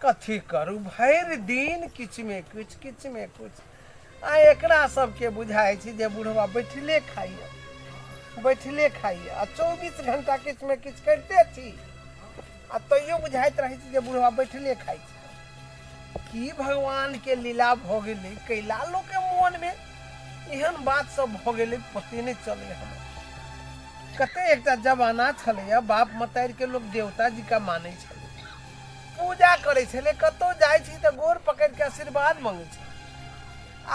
कथी करू, भरि दिन किछुमे किछु किछुमे किछु। आ एकरा सबके बुझाइ छै जे बुढ़वा बैठले खाइए बैठले खाइए, आ 24 घंटा किछुमे किछु करिते छी, आ तैयो बुझाइत रहै छै जे बुढ़वा बैठले खाइ छै। की भगवानके लीला भऽ गेलै, कैला लोकके मोनमे एहन बात सब भऽ गेलै, पते नहि चलै हमरा। कते एकटा जमाना छलैए, बाप मतारिके लोक देवता जी का मानै छलै, पूजा करै छलै, कतहु जाइ छी तऽ गोर पकड़िके आशीर्वाद मङ्गै छलै।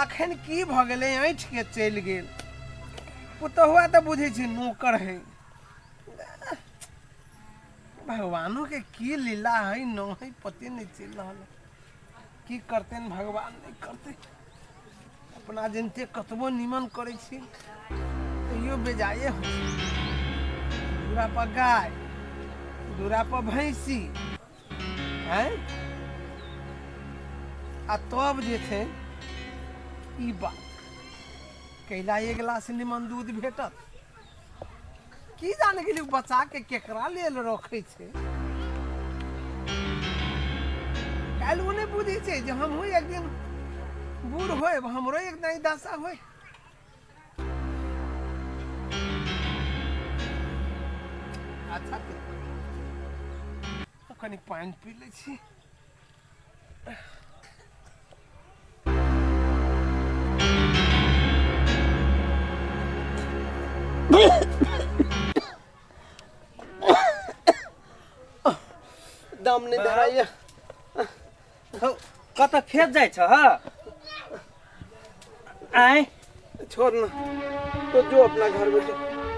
अखन की भऽ गेलै, ऐँठके चलि गेल। पुतहुआ तऽ बुझै छै नौकर है। भगवानोके की लीला है न है, पते नहि चलि रहल है। की करतनि भगवान, नहि करतै। अपना जनिते कतबो निमन करै छी तैयो बेजाये होइ छै। दूरा पर गाय, दूरा पर भैंसी आँय, आ तब जे छै ई बात कैला एक गिलास निमन दूध भेटत। की जाने गेली बचा के केकरा लेल रखै छै। काल्हि ओ नहि बुझै छै जे हमहूँ एक दिन बूढ़ होएब, हमरो एक दिन ई दशा होय। अच्छा कनि पानि पी लै छी। दम नहि धराइए। हौ, कतऽ खेत जाइ छ ह? आँय छोड़ ना तो, जो अपना घर में जो।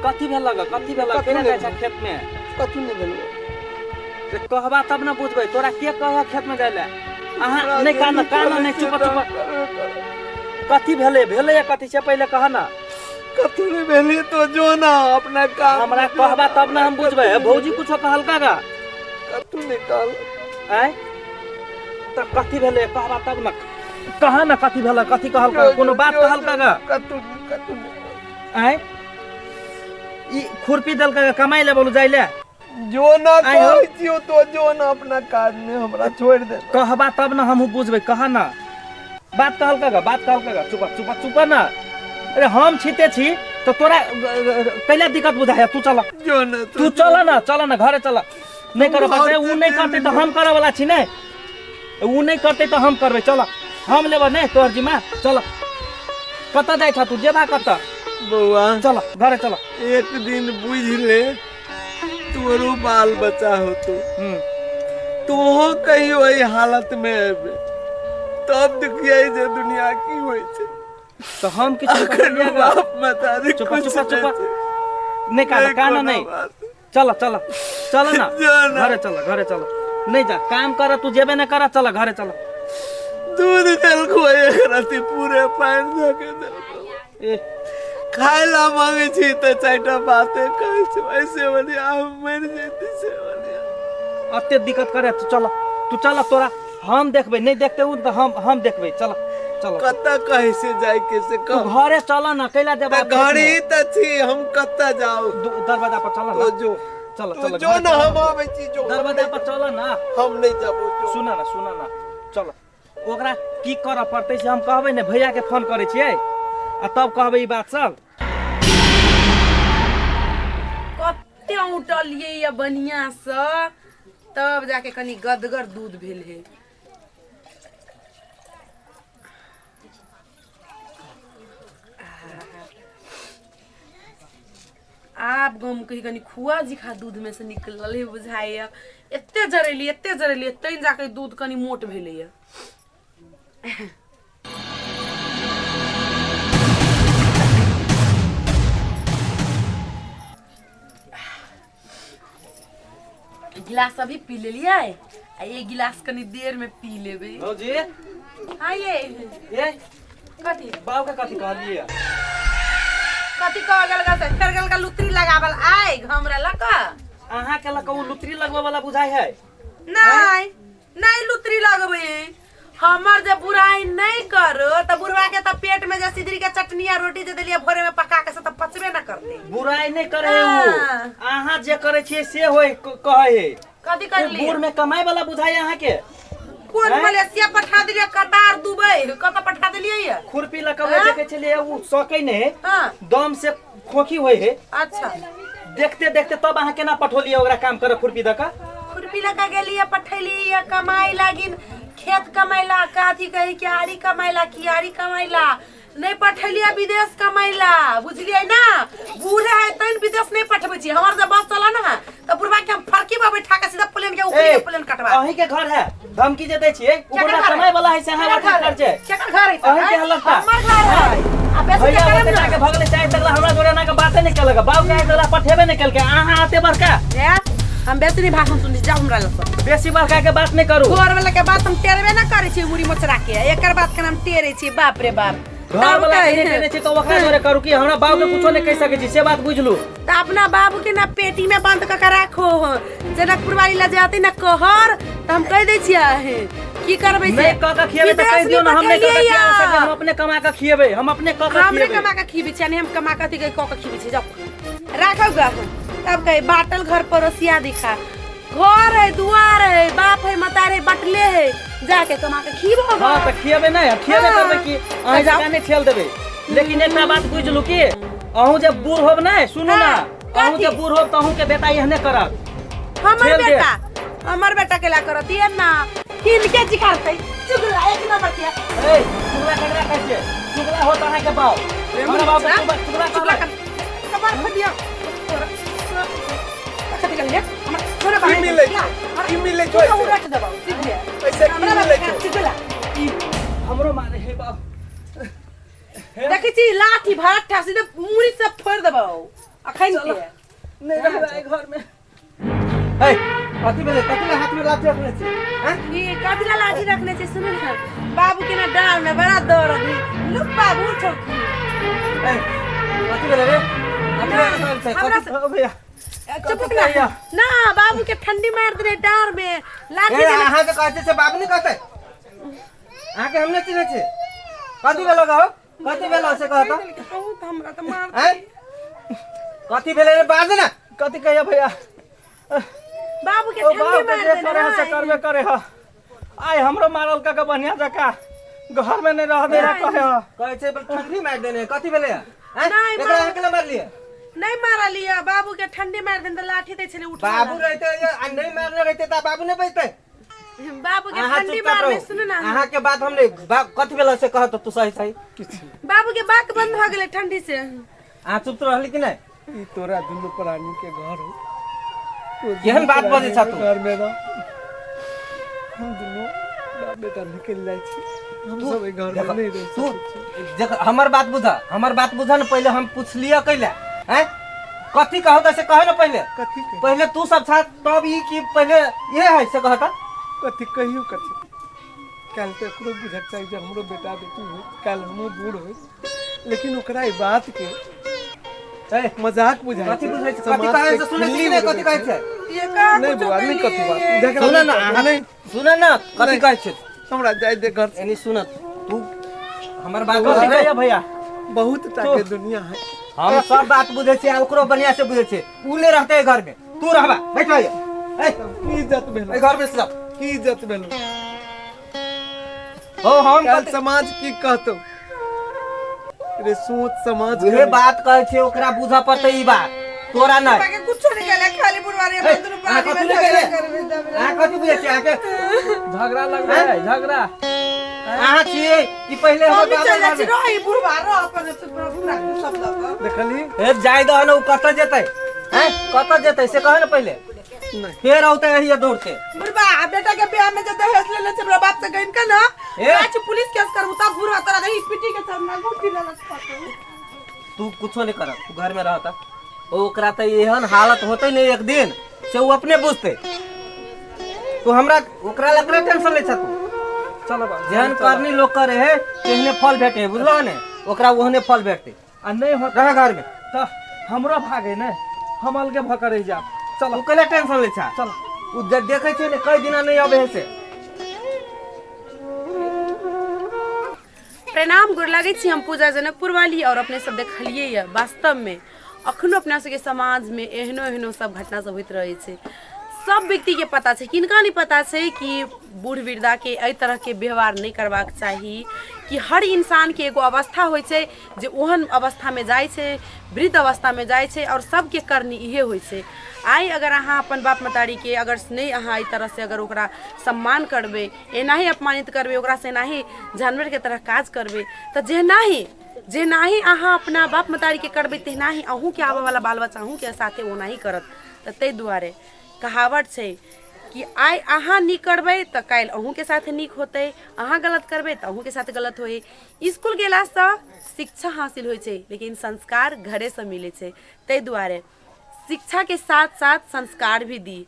कथी भेल ग, कथी भेल? कथी केना नहि जाइ छ खेत में? कथू नहि भेल। से कहबा तब ने बुझबै। तोरा के कहे खेत में जाइ ले? अहाँ नहि कान कान नहि, चुप चुप। कथी भेलै भेलै या कथी से पहिले कह ना। कथू नहि भेलै, तो जो ना अपना काम। हमरा कहबा तब ने हम बुझबै। भौजी कुछो कहलका गा? कथू नहि कहल। आँय, तऽ कथी भेलै कहबा तब ने, कह ना कथी भेलै, कथी कहलका, कोनो बात कहलका गा? कथू नहि, कथू नहि। आँय, ई खुरपी देलका गा कमाइ ले बोलू जाइ ले? जो ना। आइ हो। कहै छियौ तो जो ना अपना काज में, हमरा छोड़ि दे। कहबा तब ने हमहूँ बुझबै। कह ना, बात कहलका गा, बात कहलका गा? चुप चुप चुप ना। अरे हम छिते छी तऽ तोरा कैला दिक्कत बुझाय? तू चल। जो ना। तू चल ना, चल ना घरे चल। नहि करऽ पड़तै, उ नहि करतै तऽ हम करऽ वाला छी। नहि, उ नहि करतै तऽ हम करबै। चल, हम लेबै नहि तोहर जिम्मा। चल, कतऽ जाइ छ तू? जेबा कतऽ? बौआ। चल घरे चल। एक दिन बुझि ले, तोरो बाल बच्चा होतो, तोहो कहियो एहि हालत में अयबे, तब देखियै जे दुनिया की होइ छै। तऽ हम किछु अखन बाप महतारी चुप कुछ चुप चुप। नहि छै। नहि कान कान कोनो नहि बात। चल चल चल ना। जो ना। घरे चल, घरे चल। नहि जा, काम कर, तू जेबे नहि कर। चल घरे चल। दूध जल खोए रति पूरे पानि धऽ के देलकौ। ए खाय ला मांगे छी तऽ चारिटा बाते कहै छै, ऐसे बढ़िया हम मरि जैती से बढ़िया। अते दिक्कत करे तू? चल, तू चल, तोरा हम देखबै। नहि देखते उ तऽ हम देखबै। चल चल। कतऽ कहै से जाय के से तू कह। घरे चल ना, कैला जेबा? तऽ घरे तऽ छी, हम कतऽ जाउ? दरवाजा पर चल तो ना। जो। चल तो चल जो घरे ना, चल। हम आबै छी, जो। दरवाजा पर चल ना। हम नहि जाबो, जो। सुन ना, सुन ना, चल। ओकरा की करऽ पड़तै से हम कहबै ने, भैया के फोन करै छियै आ तब कहबै ई बात सब। कते औंटलियै या बढ़िआँसँ, तब जाके कनि गदगर दूध भेल हे। आब गम कही कनि खुआ जिखा दूध में से निकलल हे बुझाइया। एते जरेली, एते जरेली, तैं जाके दूध कनि मोट भेलैया। गिलास अभी पी लेलियै आ एक गिलास कनि देर में पी लेबै। भौजी। हाँ ये। ए। कथी? बाबू के कथी कहलियै? कथी कह गेल गा से? फेर गेल गा लुतरी लगावल आइ हमरा लक। अहाँ के लक उ लुतरी लगबै वाला बुझाइ है? नहीं नहीं, लुतरी लगबै हमर जे बुराई नहीं करो त बुढ़वा के त पेट में जे सिदरी के चटनी आ रोटी जे देलियै भोरे में पका के, से त पचबे ना करते। बुराई नहीं करे है उ। हाँ। अहाँ जे करे छियै से होय कहै है। कथी उ करली? बूढ़ में कमाई वाला बुझाइ अहाँ के? कोन आँय? मलेशिया पठा देलियै कतार दुबई कतऽ पठा देलियै ये खुरपी लऽ कऽ देखै छलियै ओ सकै नहि है हाँ दम से खोखी होइ है अच्छा देखते देखते तब अहाँ केना पठौलियै ओकरा काम करऽ खुरपी दऽ कऽ खुरपी लऽ कऽ गेलियै पठेलियै कमाइ लागिन खेत कमैला कथी कही क्यारी कमैला कियारी कमैला नहि पठेलियै विदेश कमैला बुझलियै ना बूढ़े है तैन विदेश नहि पठबै छी हमर जब बस चला ना तऽ बुढ़वा के हम फरकी पर बैठा के सीधा प्लेन के ऊपर प्लेन कटवा अहीं के घर है धमकी जे दै छियै उ बुढ़वा कमाइ वाला है से अहाँ अथी कर छै केकर घर है अहीं के हलता हमर घर है आ बेसी भैया के ओते करब जाके भगले चाहे तकला हमरा जोड़े ना के बाते नहीं केलक बाप के तकला पठेबे नहीं केलकै अहाँ आते बड़का ना हम बेसी नहीं भाषण सुनी जाओ हमरा लग बेसी बड़का के बात नहीं करू घर वाला के बात हम टेरबे ना करै छी मुड़ी मोचरा के एकर बात के हम टेरे छी बाप रे बाप घर तब वाला के कही। नहीं देने छी तो ओकरा जोड़े करू कि हमरा बाप के कुछो नहीं कहि सकै छी से बात बुझलू तऽ अपना बाबू के ना पेटी में बंद कऽ के राखो जनकपुर वाली लऽ जाते ना कहर तऽ हम कहि दै छियै की करबै से नहीं कऽ के खिएबै तऽ कहि दियौ ना हम नहीं कऽ के खिया सकै हम अपने कमा के खिएबै हम अपने कऽ के हमरे खिएबै कमा के खिबै छियै नहीं हम कमा के अथी कऽ के खिबै छियै जाओ राखो गा तब कहे बाटल घर पड़ोसिया दिखा घर है दुआर है बाप है मतार है बटले है जाके कमा के खिबो हाँ तऽ खिएबै नहि खिएबे हाँ। करबै कि अहीं जाओ। जकाँ नहि ठेल देबै लेकिन एकटा बात बुझलू कि अहूँ जे बूढ़ होब नहि सुनू ना हाँ, अहूँ जे कथी? बूढ़ होब तऽ अहूँके बेटा एहने करत हमर ठेल दे। बेटा हमर बेटा केला करत ये ना किनके चिखारतै चुगला एक नंबर के ए चुगला केकरा कहै छियै चुगला होत अहाँके बाप हमरा बाप के चुगला चुगला कहबै कर कपार फट दिया कथी कहलिए हमर छोरा की मिलै छौ? की मिलै छौ पूरा ऐसे? उड़ट देबौ सीधे ऐसे की हमरा मिलै बाप छौ? चुगला ई हमरो मारे हे बाप देखै छी लाठी भाठा सीधे मुड़ी से फोड़ देबौ अखन के नहि रहबै एहि घरमे ए कथी भेलै कथी ला हाथ में लाठी रखने छी हैं ई कथी ला लाठी रखने छी सुनू ने बाबू के ना डाल में बड़ा दर्द है लुक बाबू ठोकी ए कथी भेलै रे कथी भेलै छै हमरा कथी ओ भैया चुप ना ना बाबू के ठंडी मार देने डार में लाठी ए देने अहाँ जे कहै छै से बाबू नहि कहतै अहाँके हम नहि चिन्है छी कथी भेलो गो कथी भेलो से कहत कहू तऽ हमरा तऽ मार हैं कथी भेलै रे बाज ने कथी कहिया भैया बाबू के ओ ठंडी बाप के मार जे देने करे है से हाय। करबे करे है आइ हमरो मारल का बढ़िया जका घर में नहीं रह दे रहा कहे है। कहै छै ठंडी मारि देने कथी भेलै हैं नहि, एकरा अहाँ केना मारलियै नहि मारलियै बाबू के ठंडी मारि देने तऽ लाठी दै छलै उठा बाबू रहते आ नहि मारने रहते तऽ बाबू नहि बचते बाबू के अहाँ ठंडी चुपचाप मारने रहू सुनू ना अहाँ के बात हम नहीं कथी भेल से कहत तू सही सही बाबू के बाक बंद भऽ गेलै ठंडी से अहाँ चुप रहली कि नहीं ई तोरा दुनू प्राणी के घर हो तो दुनू केहन बात बजै छह तू? घर में रह हम दुनू बाप बेटा निकलि जाइ छी हम सब एहि घर में नहीं रह तू सकै छी देख हमर बात बुझ हमर बात बुझ ने पहिले हम पुछलिए कैले हैं कथी कहो तऽ से कहे ने पहिले कथी कही पहिले तू सब छा तब ई कि पहिले ये है से कहता कथी कहियो कथी काल्हि तऽ एकरो बुझक चाही जे हमरो बेटा बेटी होइत काल्हि हमहूँ बूढ़ होइत लेकिन ओकरा ई बात के ए, मजाक बुझाइ कथी छै बुझै छै कथी समाज कहै के छै सुनै छी खिल्ली कि नहि कथी उड़बै कहै छै। छै ये कहाँ नहि कुछो बौआ नहि कथी बात कहलियै झगड़ा सुन नहि न करू, अहाँ नहि सुन न कथी कहै छै हमरा जाय दे घर से एनी सुन तू हमर बात कथी बुझ कहिया भैया बहुत टा के दुनिया है हम सब बात बुझै छियै आ ओकरो बढ़िया से बुझै छियै उ नहि रहतै एहि घर में तू रहबा बैठ रह ए की इज्जत भेलो एहि घर में सब की इज्जत भेलो हो हम काल्हि कथी- समाज की कहतो रे सोच समाज उहे के बात कहै छियै ओकरा बुझऽ पड़तै ई बात तोरा नहि बाकी कुछो नहीं कहले खाली बुढ़वा रे ए, दुनू अहाँ प्राणी कथी में नहि झगड़ा कहले? करबे तब अहाँ कथी बुझै छियै अहाँके झगड़ा लगबै है झगड़ा अहाँ छियै कि पहिले हमर हम बाबा चल जाइ छी बाबा- रह ई बुढ़वा रह अपन पूरा सब लऽ कऽ देखली हे जाय दह ने उ कतऽ जेतै हैं कतऽ जेतै से कहे ने पहिले नहीं फेर औतै एहिये दौड़ते बुढ़वा आ बेटा के बियाह में जे दहेज लेले छै हमरा बाप से गइन के ना ए। आज पुलिस केस करबू तब बुढ़वा तोरा दही पिटी के सब ना घुटी लेलक पकड़। तू कुछो नहीं करत तू घर में रहता ओकरा तऽ एहन हालत होतै ने एक दिन से उ अपने बुझतै तू हमरा ओकरा लग टेंशन लै छ तू चलो बाबू जेहन करनी लोग करे है तेहने फल भेटे है बुझलो ने ओकरा ओहने फल भेटतै आ नहीं होत रह घर में तऽ हमरो भागे ने हम अलगे भऽ कऽ रहि जायब चलो तू कैला टेंशन लै छ चलो उ जे देखै छै ने कई दिना नहीं अबै है से प्रणाम गोर लागै छी हम पूजा जनकपुर वाली और अपने सब देखलियै यऽ वास्तवमे अखनो अपना सबके समाजमे एहनो एहनो सब घटना सब होइत रहै छै सब व्यक्तिके पता छै, किनका नहि पता छै कि बूढ़ वृद्धाके एहि तरहके व्यवहार नहि करबाक चाही, कि हर इंसानके एगो अवस्था होइ छै जे ओहन अवस्थामे जाइ छै, वृद्ध अवस्थामे जाइ छै, आओर सबके करनी इहे होइ छै। आइ अगर अहाँ अपन बाप महतारीके अगर नहि अहाँ एहि तरहसँ अगर ओकरा सम्मान करबै, एनाही अपमानित करबै, ओकरासँ एनाही जानवरके तरह काज करबै, तऽ जेनाही जेनाही अहाँ अपना बाप महतारीके करबै तेनाही अहूँके आबऽवला बाल बच्चा अहूँके साथे ओनाही करत। तऽ ताहि दुआरे कहावत छै कि आइ अहाँ नीक करबै तऽ काल्हि अहूँके साथे नीक होतै, अहाँ गलत करबै तऽ अहूँके साथ गलत होइ। इसकुल गेलासँ शिक्षा हासिल होइ छै, लेकिन संस्कार घरेसँ मिलै छै। ताहि दुआरे शिक्षाके साथ साथ संस्कार भी दी।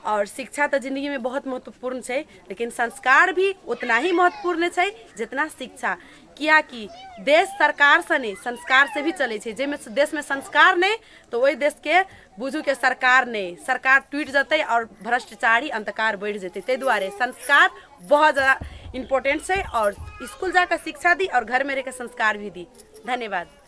आओर शिक्षा तऽ जिन्दगीमे बहुत महत्वपूर्ण छै, लेकिन संस्कार भी उतना ही महत्वपूर्ण छै जितना शिक्षा, किएकि देश सरकारसँ नहि संस्कारसँ भी चलै छै। जाहिमे देशमे संस्कार नहि तऽ ओहि देशके बुझू के सरकार नहि, सरकार टूटि जेतै आओर भ्रष्टाचारी अंधकार बढ़ि जेतै। ताहि दुआरे संस्कार बहुत जादा इम्पोर्टेंट छै, आओर इसकुल जाकऽ शिक्षा दी आओर घरमे रहिकऽ संस्कार भी दी। धन्यवाद।